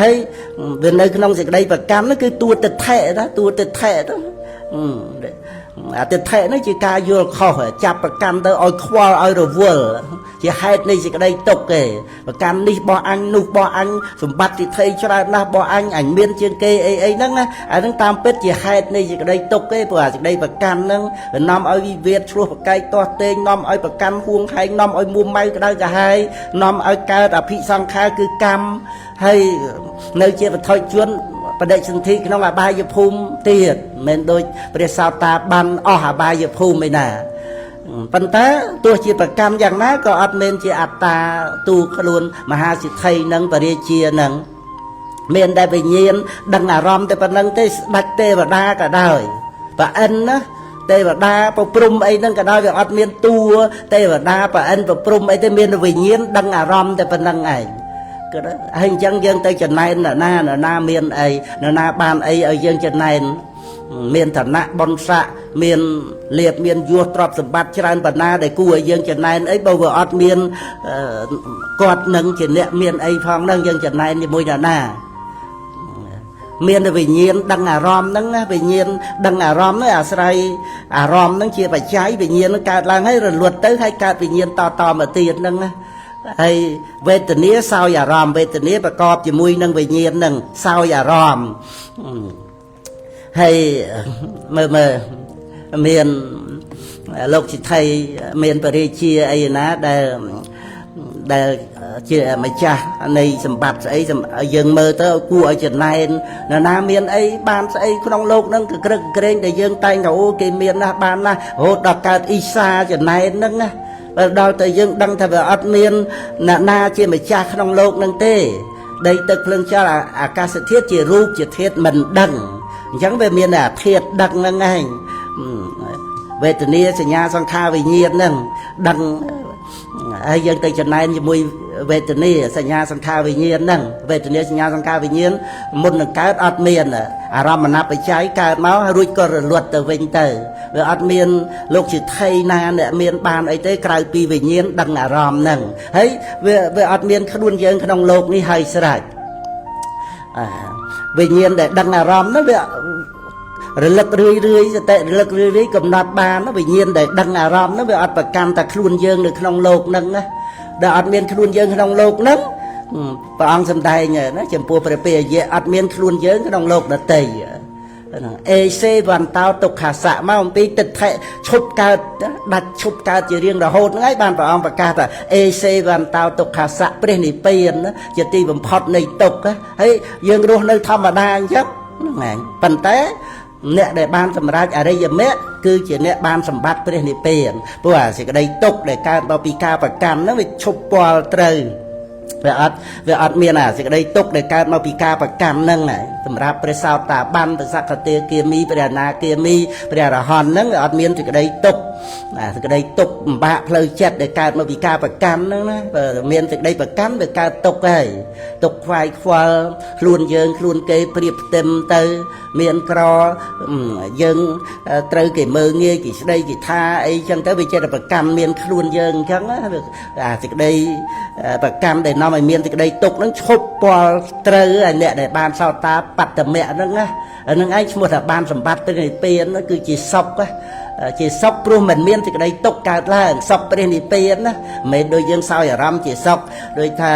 ហើយវានៅក្នុងសេចក្តីប្រកម្មនោះគឺតួទិដ្ឋិណាតួទិដ្ឋិទៅអាទិដ្ឋិនេះជាការយល់ខុសចាប់ប្រកម្មទៅឲ្យខ្វល់ឲ្យរវល់ជាហេតុនៃសេចក្តីទុក្ខទេប្រកម្មនេះបោះអញនោះបោះអញសម្បត្តិទិដ្ឋិច្រើនណាស់បោះអញអញមានជាងគេអីអីហ្នឹងណាអាហ្នឹងតាមពិតជាហេតុនៃសេចក្តីទុក្ខទេព្រោះអាសេចក្តីប្រកម្មហ្នឹងវានាំឲ្យវិវាទឆ្លោះប្រកែកទាស់ទែងនាំឲ្យប្រកម្មហួងហែងនាំឲ្យមួម៉ៅក្តៅក្រហាយនាំឲ្យកើតអភិសង្ខារគឺកម្មហើយនៅជាបឋិជនបដិសន្ធិក្នុងអបាយភូមិទៀតមិនមែនដូចព្រះសោតាបានអស់អបាយភូមិឯណាប៉ុន្តែទោះជាប្រកម្មយ៉ាងណាក៏អត់មានជាអត្តាទូខ្លួនមហាសិទ្ធិនិងបរិជានឹងមានតែវិញ្ញាណដឹងអារម្មណ៍តែប៉ុណ្្នឹងទេស្ដេចទេវតាក៏ដោយប្រអិនណាទេវតាប្រព្រំអីហ្នឹងក៏ដោយវាអត់មានតួទេវតាប្រអិនប្រព្រំអីទេមានវិញ្ញាណដឹងអារម្មណ៍តែប៉ុណ្្នឹងឯងក៏ហើយអញ្ចឹងយើងទៅចំណែនណាណាណាមានអីណាណាបានអីឲ្យយើងចំណែនមានឋានៈបុណ្យស័ក្តិមានលៀបមានយសទ្រព្យសម្បត្តិច្រើនបណ្ណាដែលគួរឲ្យយើងចំណែនអីបើវាអត់មានគាត់នឹងជាអ្នកមានអីផងហ្នឹងយើងចំណែនជាមួយណាណាមានតែវិញ្ញាណដឹងអារម្មណ៍ហ្នឹងណាវិញ្ញាណដឹងអារម្មណ៍ហ្នឹងអាស្រ័យអារម្មណ៍ហ្នឹងជាបច្ច័យវិញ្ញាណហ្នឹងកើតឡើងហើយរលត់ទៅហើយកើតវិញ្ញាណតតមកទៀតហ្នឹងណាហើយវេទនាសោយអារម្មណ៍វេទនាប្រកបជាមួយនឹងវិញ្ញាណហ្នឹងសោយអារម្មណ៍ហើយមើលមើលមានលោកសិទ្ធិមានបរិជាអីណាដែលដែលជាម្ចាស់នៃសម្បត្តិស្អីយើងមើលទៅគួរឲ្យចំណែននរណាមានអីបានស្អីក្នុងโลกហ្នឹងក៏ក្រឹកក្រែងដែលយើងតែងថាអូគេមានណាស់បានណាស់រហូតដល់កើតអ៊ីសាចំណែនហ្នឹងណាបើដល់តែយើងដឹងថាវាអត់មានអ្នកណាជាម្ចាស់ក្នុងโลกហ្នឹងទេដីទឹកភ្លើងខ្យល់អាកាសធាតុជារូបជាធាតុមិនដឹងអញ្ចឹងវាមានតែធាតុដឹងហ្នឹងឯងវេទនាសញ្ញាសង្ខារវិញ្ញាណហ្នឹងដឹងហើយយើងទៅចំណែនជាមួយវេទនាសញ្ញាសង្ខារវិញ្ញាណហ្នឹងវេទនាសញ្ញាសង្ខារវិញ្ញាណមុននឹងកើតអត់មានអារម្មណបច្ច័យកើតមករួចក៏រលត់ទៅវិញទៅវាអត់មានលោកជាថៃណាអ្នកមានបានអីទេក្រៅពីវិញ្ញាណដឹងអារម្មណ៍ហ្នឹងហើយវាអត់មានខ្លួនយើងក្នុងโลกនេះហើយស្រេចវិញ្ញាណដែលដឹងអារម្មណ៍ហ្នឹងវារលឹករឿយរឿយសតិរលឹករឿយរឿយកំណត់បានវិញ្ញាណដែលដឹងអារម្មណ៍ហ្នឹងវាអត់ប្រកាន់តែខ្លួនយើងនៅក្នុងโลกហ្នឹងណាដែលអត់មានខ្លួនយើងក្នុងโลกហ្នឹងព្រះអង្គសម្ដែងណាចំពោះព្រះពេយៈអត់មានខ្លួនយើងក្នុងโลกដទៃអេសេវន្តោទុក្ខសៈមកអំពីទិដ្ឋិឈប់កើតដាច់ឈប់កើតជារៀងរហូតហ្នឹងហើយបានព្រះអង្គប្រកាសថាអេសេវន្តោទុក្ខសៈព្រះនិព្វានជាទីបំផុតនៃទុក្ខហើយយើងរស់នៅធម្មតាអញ្ចឹងហ្នឹងឯងប៉ុន្តែអ្នកដែលបានសម្រេចអរិយមគ្គគឺជាអ្នកបានសម្បត្តិព្រះនិព្វានព្រោះអាសេចក្តីទុក្ខដែលកើតមកពីការប្រកាន់ហ្នឹងវាឈប់ពាល់ត្រូវវាអត់មានអាសេចក្តីទុក្ខដែលកើតមកពីការប្រកាន់ហ្នឹងហើយសម្រាប់ព្រះសោតាបានព្រះសក្កទាគាមីព្រះអនាគាមីព្រះអរហន្តហ្នឹងវាអត់មានសេចក្តីទុក្ខអាសេចក្តីទុក្ខលំបាកផ្លូវចិត្តដែលកើតមកពីការប្រកាន់ហ្នឹងណាបើមានសេចក្តីប្រកាន់វាកើតទុក្ខហើយទុក្ខខ្វាយខ្វល់ខ្លួនយើងខ្លួនគេប្រៀបផ្ទឹមទៅមានក្រយើងត្រូវគេមើងងាយគេស្ដីគេថាអីចឹងទៅវាចិត្តប្រកាន់មានខ្លួនយើងអញ្ចឹងអាសេចក្តីប្រកាន់ដែលនាំឲ្យមានសេចក្តីទុក្ខហ្នឹងឈប់ពាល់ត្រូវឲ្យអ្នកដែលបានសោតាបត្តមៈហ្នឹងណាហ្នឹងឯងឈ្មោះថាបានសម្បត្តិព្រះនិព្វានគឺជាសុខជាសុខព្រោះមិនមានសេចក្តីទុក្ខកើតឡើងសុខព្រះនិព្វានណាមិនមែនដូចយើងសោយអារម្មណ៍ជាសុខដូចថា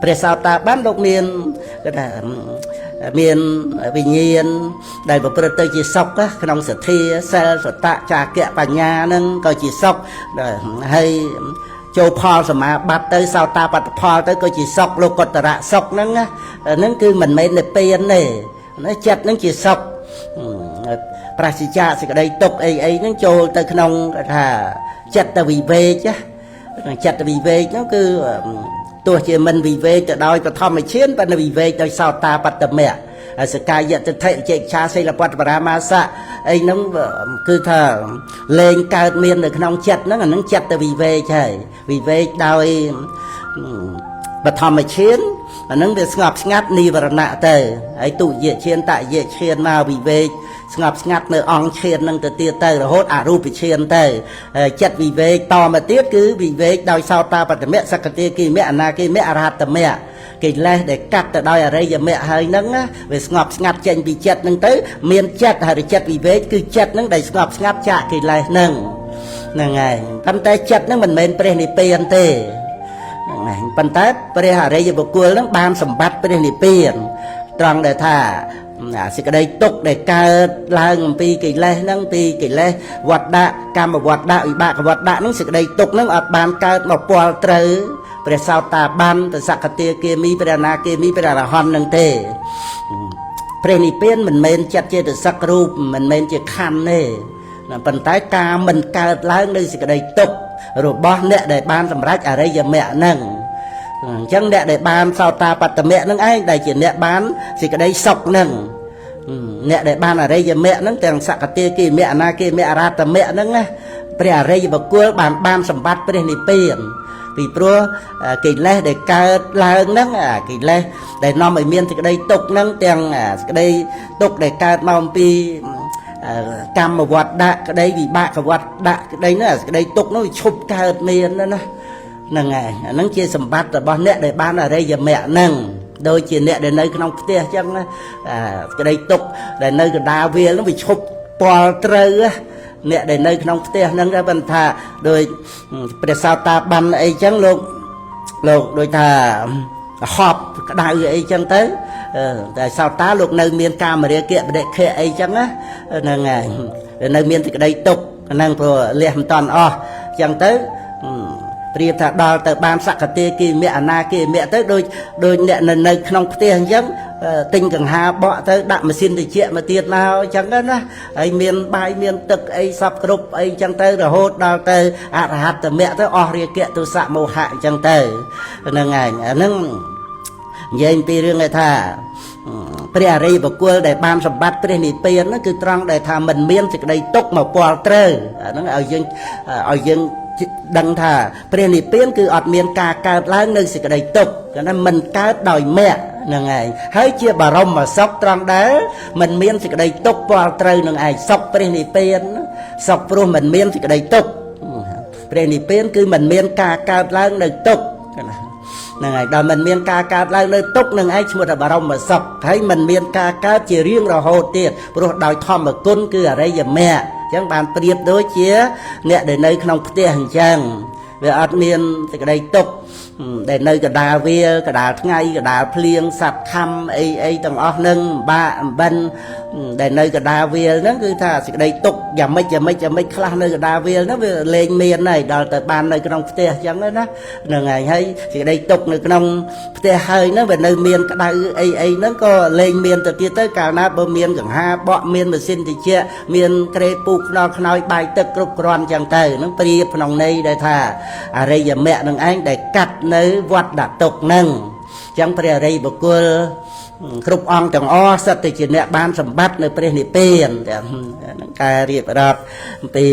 ព្រះសោតាបានលោកមានគេថាមានវិញ្ញាណដែលប្រព្រឹត្តទៅជាសុខក្នុងសទ្ធាសិលសតៈចាគៈបញ្ញាហ្នឹងក៏ជាសុខហើយចូលផលសមាបត្តិទៅសោតាបត្តផលទៅក៏ជាសុខលោកតរៈសុខហ្នឹងហ្នឹងគឺមិនមែននិព្វានទេណាចិត្តហ្នឹងជាសុខប្រសិជ្ជៈសេចក្តីទុក្ខអីអីហ្នឹងចូលទៅក្នុងថាចិត្តវិវេកចិត្តវិវេកហ្នឹងគឺទោះជាមិនវិវេកទៅដោយបឋមឈានប៉ុន្តែវិវេកដោយសោតាបត្តមៈសកាយទិដ្ឋិវិជិច្ឆាសីលបត្តបរាមាសៈអីហ្នឹងគឺថាលែងកើតមាននៅក្នុងចិត្តហ្នឹងអាហ្នឹងចិត្តទៅវិវេកហើយវិវេកដោយបឋមឈានអាហ្នឹងវាស្ងប់ស្ងាត់និវរណៈទៅហើយទុយឈានតយឈានមកវិវេកស្ងប់ស្ងាត់នៅអង្គឈាននឹងទៅទៀតទៅរហូតអរូបឈានទៅចិត្តវិវេកតមកទៀតគឺវិវេកដោយសោតាបត្តមៈសក្តិគិមៈអនាគិមៈអរហត្តមៈ កិលេសដែលកាត់ទៅដោយអរិយមគ្គហើយហ្នឹងវាស្ងប់ស្ងាត់ចេញពីចិត្តហ្នឹងទៅមានចិត្តហើយចិត្តវិវេកគឺចិត្តហ្នឹងដែលស្ងប់ស្ងាត់ចាកកិលេសហ្នឹងហ្នឹងហើយប៉ុន្តែចិត្តហ្នឹងមិនមែនព្រះនិព្វានទេហ្នឹងហើយប៉ុន្តែព្រះអរិយបុគ្គលហ្នឹងបានសម្បត្តិព្រះនិព្វានត្រង់ដែលថាសេចក្តីទុកដែលកើតឡើងអំពីកិលេសហ្នឹងពីកិលេសវត្តៈកម្មវត្តៈវិបាកវត្តៈហ្នឹងសេចក្តីទុកហ្នឹងអត់បានកើតមកពាល់ត្រូវព្រះសោតាបានព្រះសកតាគាមីព្រះអនាគាមីព្រះអរហន្តនឹងទេព្រះនិព្វានមិនមែនចិត្តចេតសិករូបមិនមែនជាខណ្ឌទេប៉ុន្តែការមិនកើតឡើងនៅសេចក្តីទុករបស់អ្នកដែលបានសម្រេចអរិយមគ្គហ្នឹងអញ្ចឹងអ្នកដែលបានសោតាបត្តមៈហ្នឹងឯងដែលជាអ្នកបានសេចក្តីសុខហ្នឹងអ្នកដែលបានអរិយមគ្គហ្នឹងទាំងសកតាគាមគ្គអនាគាមគ្គអរហត្តមគ្គហ្នឹងណាព្រះអរិយបុគ្គលបានសម្បត្តិព្រះនិព្វានពីព្រោះកិលេសដែលកើតឡើងហ្នឹងកិលេសដែលនាំឲ្យមានសេចក្តីទុកហ្នឹងទាំងសេចក្តីទុកដែលកើតមកអំពីកម្មវត្តៈក្តីវិបាកវត្តៈក្តីហ្នឹងសេចក្តីទុកនោះវាឈប់កើតមានណាហ្នឹងហើយអាហ្នឹងជាសម្បត្តិរបស់អ្នកដែលបានអរិយមគ្គហ្នឹងដូចជាអ្នកដែលនៅក្នុងផ្ទះអញ្ចឹងណាសេចក្តីទុកដែលនៅកណ្ដាលវាលហ្នឹងវាឈប់ពាល់ត្រូវអ្នកដែលនៅក្នុងផ្ទះហ្នឹងដែរប៉ុន្តែដោយព្រះសោតាបានអីចឹងលោកដូចថាហប់ក្តៅអីចឹងទៅតែសោតាលោកនៅមានកាមរាគៈបដិខៈអីចឹងណាហ្នឹងហើយនៅមានសេចក្តីទុកហ្នឹងព្រោះលះមិនតាន់អស់ចឹងទៅប្រៀបថាដល់ទៅបានសកតាគិមៈអនាគិមៈទៅដូចអ្នកនៅក្នុងផ្ទះអញ្ចឹងទិញកង្ហាបក់ទៅដាក់ម៉ាស៊ីនត្រជាក់មកទៀតមកអញ្ចឹងណាហើយមានបាយមានទឹកអីសពគ្រប់អីអញ្ចឹងទៅរហូតដល់ទៅអរហត្តមគ្គទៅអស់រាគៈទោសៈមោហៈអញ្ចឹងទៅហ្នឹងឯងអាហ្នឹងនិយាយពីរឿងគេថាព្រះអរិយបុគ្គលដែលបានសម្បត្តិព្រះនិព្វានហ្នឹងគឺត្រង់ដែលថាមិនមានសេចក្តីទុកមកពាល់ត្រូវអាហ្នឹងឲ្យយើងដឹងថាព្រះនិព្វានគឺអត់មានការកើតឡើងនៅសេចក្តីទុកគឺណាមិនកើតដោយមគ្គហ្នឹងឯងហើយជាបរមសុខត្រង់ដែលមិនមានសេចក្តីទុកពាល់ត្រូវនឹងឯងសុខព្រះនិព្វានសុខព្រោះមិនមានសេចក្តីទុកព្រះនិព្វានគឺមិនមានការកើតឡើងនៅទុកណាហ្នឹងហើយដល់មិនមានការកើតឡើងនៅទុកនឹងឯងឈ្មោះថាបរមសុខហើយមិនមានការកើតជារៀងរហូតទៀតព្រោះដោយធម្មគុណគឺអរិយមគ្គអញ្ចឹងបានប្រៀបដូចជាអ្នកដែលនៅក្នុងផ្ទះអញ្ចឹងវាអត់មានសេចក្តីទុកដែលនៅកណ្ដាលវាលកណ្ដាលថ្ងៃកណ្ដាលភ្លៀងសត្វខំអីអីទាំងអស់នឹងបាក់អំបិនដែលនៅកណ្ដាលវាលហ្នឹងគឺថាសេចក្តីទុកយ៉ាងម៉េចយ៉ាងម៉េចយ៉ាងម៉េចខ្លះនៅកណ្ដាលវាលហ្នឹងវាលែងមានហើយដល់ទៅបាននៅក្នុងផ្ទះអញ្ចឹងណាហ្នឹងហើយហើយសេចក្តីទុកនៅក្នុងផ្ទះហើយហ្នឹងវានៅមានក្តៅអីអីហ្នឹងក៏លែងមានទៅទៀតទៅកាលណាបើមានកង្ហាបក់មានម៉ាស៊ីនត្រជាក់មានក្រេពូកខ្នល់ខ្នើយបាយទឹកគ្រប់គ្រាន់អញ្ចឹងទៅហ្នឹងប្រៀបក្នុងន័យដែលថាអរិយមគ្គនឹងឯងដែលកាត់នៅវត្តដាក់ទុកហ្នឹងអញ្ចឹងព្រះអរិយបុគ្គលគ្រប់អង្គទាំងអស់សិតតែជាអ្នកបានសម្បត្តិនៅព្រះនិព្វានហ្នឹងការរៀបរាប់អំពី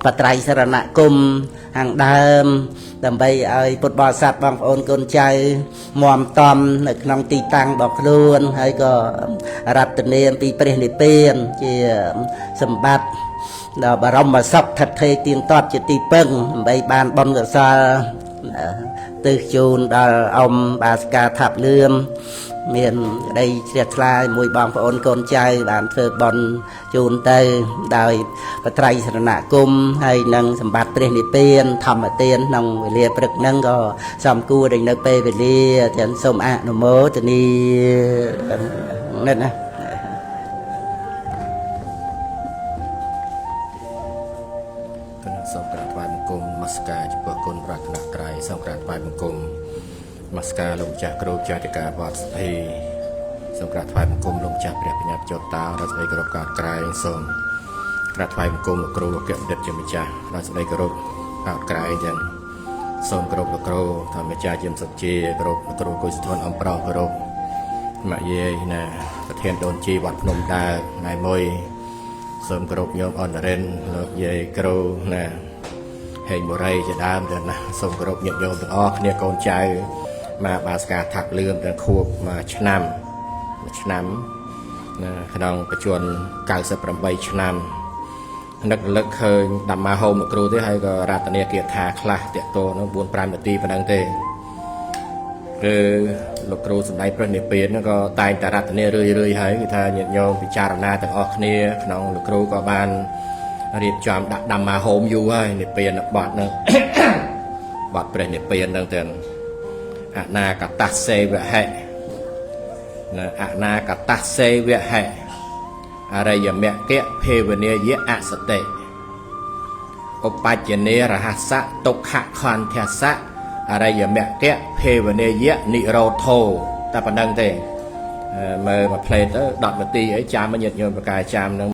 បត្រៃសរណគមខាងដើមដើម្បីឲ្យពុទ្ធបរិស័ទបងប្អូនកូនចៅមតំនៅក្នុងទីតាំងរបស់ខ្លួនហើយក៏រតនាអំពីព្រះនិព្វានជាសម្បត្តិដល់បរមសុខថិតថេរទៀងទាត់ជាទីពឹងដើម្បីបានបុណ្យកុសលទិសជូនដល់អ៊ំបាសិកាថាប់លឿមមានក្តីជ្រះថ្លាមួយបងប្អូនកូនចៅបានធ្វើបុណ្យជូនទៅដោយបត្រៃសរណគមហើយនឹងសម្បត្តិព្រះនិព្វានធម្មទានក្នុងវេលាព្រឹកហ្នឹងក៏សំគួរដែលនៅពេលវេលាទាំងសូមអនុមោទនានេះណាសូមក្រាបថ្វាយបង្គំនមស្ការចំពោះគុណព្រះរតនត្រ័យសូមក្រាបថ្វាយបង្គំនមស្ការលោកម្ចាស់គ្រូចាតិកាវត្តសភាសូមក្រាបថ្វាយបង្គំលោកម្ចាស់ព្រះបញ្ញត្តិចតាដោយសេចក្តីគោរពកោតក្រែងសូមក្រាបថ្វាយបង្គំលោកគ្រូលោកគបណ្ឌិតជាម្ចាស់ដោយសេចក្តីគោរពកោតក្រែងចឹងសូមគោរពលោកគ្រូធម្មចាជាមសុជាគោរពលោកគ្រូគុយសុធនអំប្រុសគោរពម៉ាក់យាយណាប្រធានដូនជីវត្តភ្នំដើណៃមួយសូមគោរពញោមអនរិនលោកយាយគ្រូណាហេងបូរីជាដើមទៅណាសូមគោរពញាតិញោមទាំងអស់គ្នាកូនចៅមកបាសកាថាប់លឿមទាំងខួបមួយឆ្នាំណាក្នុងបច្ចុប្បន្ន98ឆ្នាំនឹករលឹកឃើញដាំម៉ាហូមលោកគ្រូទេហើយក៏រតនាគាថាខ្លះតាក់ទងនឹង4 5នាទីប៉ុណ្ណឹងទេ គឺលោកគ្រូសម្ដែងព្រះនិព្វានហ្នឹងក៏តែងតែរតនារឿយរឿយហើយគឺថាញាតិញោមពិចារណាទាំងអស់គ្នាក្នុងលោកគ្រូក៏បានរៀបចំដាក់ដាំម៉ាហូមយូរហើយនិព្វានបទហ្នឹងបទព្រះនិព្វានហ្នឹងទាំងអនាគតសេវហិណាអនាគតសេវហិអរិយមគ្គភេវនាយៈអសតិឧបច្ចនេរហសៈទុក្ខខន្ធសៈអរិយមគ្គភេវនាយៈនិរោធោតែប៉ុណ្្នឹងទេមើលមួយផ្លេតទៅ10នាទីអីចាំញាតិញោមប្រកាយចាំនឹង។